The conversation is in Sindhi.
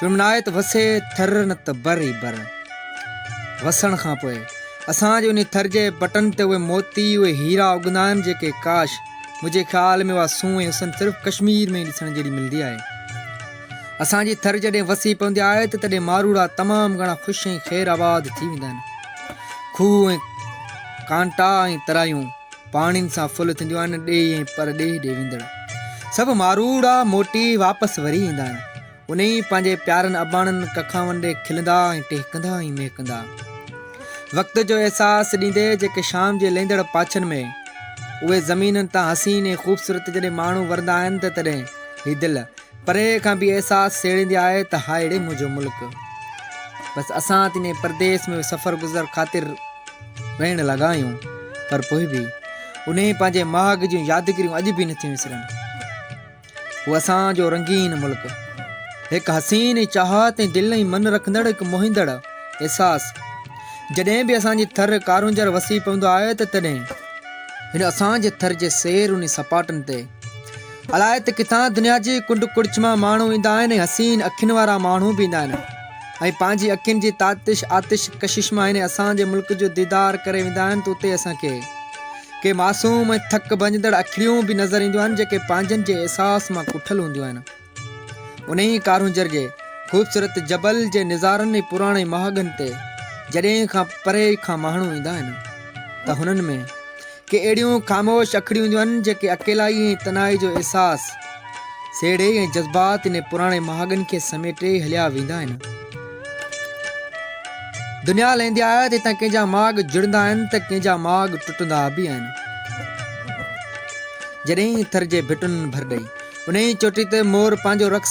چوڻ ۾ آهي ته وسي ٿر نه ته بر ئي بر. وسڻ کان پوء اسان جي انهي ٿر جي پٽن تي اهي موتي، اهي هيرا اگندا آهن جيڪي ڪاش! منهنجي خيال ۾ اها سونهن ۽ حسن صرف ڪشمير ۾ ئي ڏسڻ جهڙي ملندي آهي. اسان جي ٿر جڏهن وسي پوندي آهي ته تڏهن ماروئڙا تمام گهڻا خوش ۽ خير آباد ٿي ويندا آهن. کوهه ۽ ڪانٽا ۽ ترايون پاڻين سان ڦل ٿينديون آهن، ڏيهه ۽ پرڏيهه ڏي ويندڙ سڀ ماروئڙا موٽي واپس وري ايندا آهن. انهيء پنهنجي پيارن اباڻن ڪکاون ڏي کلندا ۽ ٽهڪندا ۽ مهڪندا. وقت جو احساس ڏيندي جيڪي شام جي لهندڙ پاڇن ۾ اهي زمينن تان حسين ۽ خوبصورت جڏهن ماڻهو ورندا آهن ته تڏهن هي دل پري کان به احساس سيڙيندي آهي ته هاء ڙي منهنجو ملڪ. بس اسان ته انهيء پرديس ۾ سفر گذر خاطر رهڻ لڳا آهيون پر پوء به انهيء پنهنجي ماڳ جون يادگيريون اڄ به نٿيون وسرن. هو اسان جو رنگين ملڪ. هڪ حسين ۽ چاهت ۽ دل ۽ من رکندڙ هڪ موهيندڙ احساس. جڏهن به اسان جي ٿر ڪارونجهر وسي پوندو آهي ته تڏهن هن اسان جي ٿر جي سير انهي سپاٽن تي الائي ته ڪٿان دنيا جي ڪنڊ ڪڙڇ مان ماڻهو ايندا آهن ۽ حسين اکين وارا ماڻهو به ايندا آهن ۽ پنهنجي اکين جي تاتش آتش ڪشش مان هن اسان جي ملڪ جو ديدار ڪري ويندا آهن ته اتي اسان کي ڪي معصوم ۽ ٿڪ ڀڃندڙ اکڙيون به نظر اينديون آهن جيڪي پنهنجن جي احساس مان ڪٺل هونديون آهن. انهيء ڪارونجهر جي خوبصورت جبل جي نظارن ۽ پراڻي مهاڳن تي جڏهن کان پري کان ماڻهو ايندا آهن ته هنن ۾ ڪي اهڙيون خاموش اکڙيون اينديون آهن جيڪي اڪيلائي ۽ تنهائي جو احساس سيڙهي ۽ جذبات انهي پراڻي مهاڳن کي سميٽي هليا ويندا آهن. دنيا لهندي آهي ته هتان ڪنهن جا ماڳ جڙندا آهن ته ڪنهن جا ماڳ ٽٽندا به آهن. جڏهن ٿر جي ڀٽن ڀر ڏئي. انهيء چوٽي تي مور پنهنجو رقص.